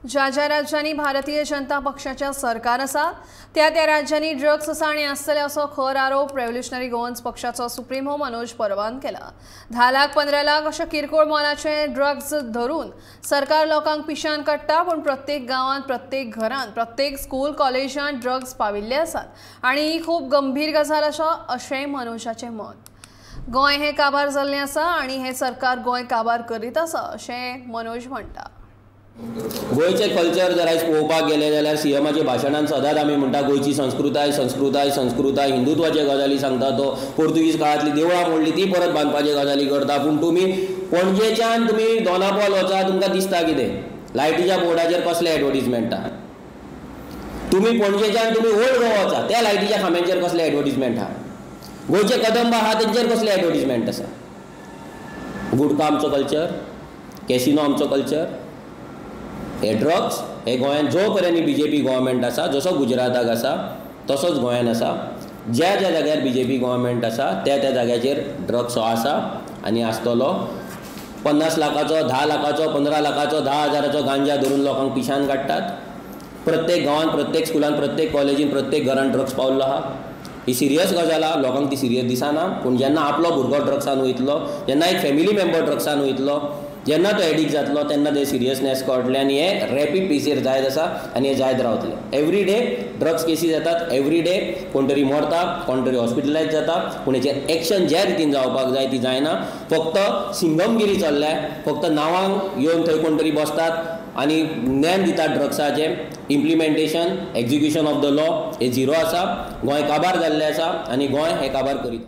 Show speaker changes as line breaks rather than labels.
ज्या ज्या राज्यांनी भारतीय जनता पक्षाच्या सरकार आसा त्या त्या राज्यांनी ड्रग्स आसा आनी आसतले असो खर आरोप रेव्होल्युशनरी गोवन्स पक्षाचो सुप्रीमो मनोज परबान केला। 10 लाख 15 लाख अशे किरकोळ मोलाचे ड्रग्स धरून सरकार लोकांक पिशान काडटा, पूण प्रत्येक गांवांत, प्रत्येक घरांत, प्रत्येक स्कूल कॉलेजांत ड्रग्स पाविल्ले आसात आनी ही खूब गंभीर गजाल आसा अशें मनोजाचें मत। गोंय हें काबार जाल्लें आसा आनी हें सरकार गोंय काबार करीत आसा अशें मनोज म्हणटा।
गोंयचें कल्चर जर आयज पळोवपाक गेलें जाल्यार सीएमाच्या भाशणान सदांच आमी म्हणटा गोंयची संस्कृताय संस्कृताय संस्कृताय, हिंदुत्वाचे गजाली सांगता तो, पोर्तुगीज काळांतली देवळां मोडली ती परत बांदपाचे गजाली करता, पूण तुमी पणजेच्यान तुमी दोनापावल वचा तुमकां दिसता कितें लायटीच्या बोर्डाचेर कसले एडवर्टीजमेंट आहा। तुमी पणजेच्यान तुमी ओल्ड गोवा वचा त्या लायटीच्या खांब्यांचेर कसले एडवर्टीजमेंट आहा। गोंयचे कदंब आहा तेंचेर कसले एडवर्टीजमेंट आसा। गुटखा आमचो कल्चर, कॅसिनो आमचो कल्चर, हे ड्रग्स हे गोंयांत जो पर्यंत बीजेपी गव्हर्मेंट आसा, जसो गुजराताक आसा तसोच गोंयांत आसा, ज्या ज्या जाग्यार बीजेपी गव्हर्मेंट आसा त्या त्या जाग्याचेर ड्रग्स हो आसा आनी आसतलो। 50 लाखाचो, 10 लाखाचो, 15 लाखाचो, 10 हजाराचो गांजा धरून लोकांक पिशान काडटात। प्रत्येक गांवांत, प्रत्येक स्कुलान, प्रत्येक कॉलेजीन, प्रत्येक घरान ड्रग्स पावल्लो आहा। ही सिरियस गजाल आहा, लोकांक ती सिरियस दिसना, पूण जेन्ना आपलो भुरगो ड्रग्सान वयतलो, जेन्ना एक फॅमिली मेंबर ड्रग्सान वयतलो, जेन्ना तो एडिक्ट जातलो तेन्ना ते सिरियसनेस कळटलें आनी हे रॅपीड पेसीर जायत आसा आनी हे जायत रावतले। एवरी डे ड्रग्स केसीस येतात, एवरी डे कोण तरी मरता, कोण तरी हॉस्पिटलायज जाता, पूण हेचेर एक्शन ज्या रितीन जावपाक जाय ती जायना। फक्त सिंगमगिरी चल्ल्या, फक्त नांवांक येवन थंय कोण तरी बसतात आनी ज्ञान दितात ड्रग्साचें। Implementation, execution of the law hey zero आसा। गोंय काबार जाल्लें आसा आनी गोंय हें काबार करीत।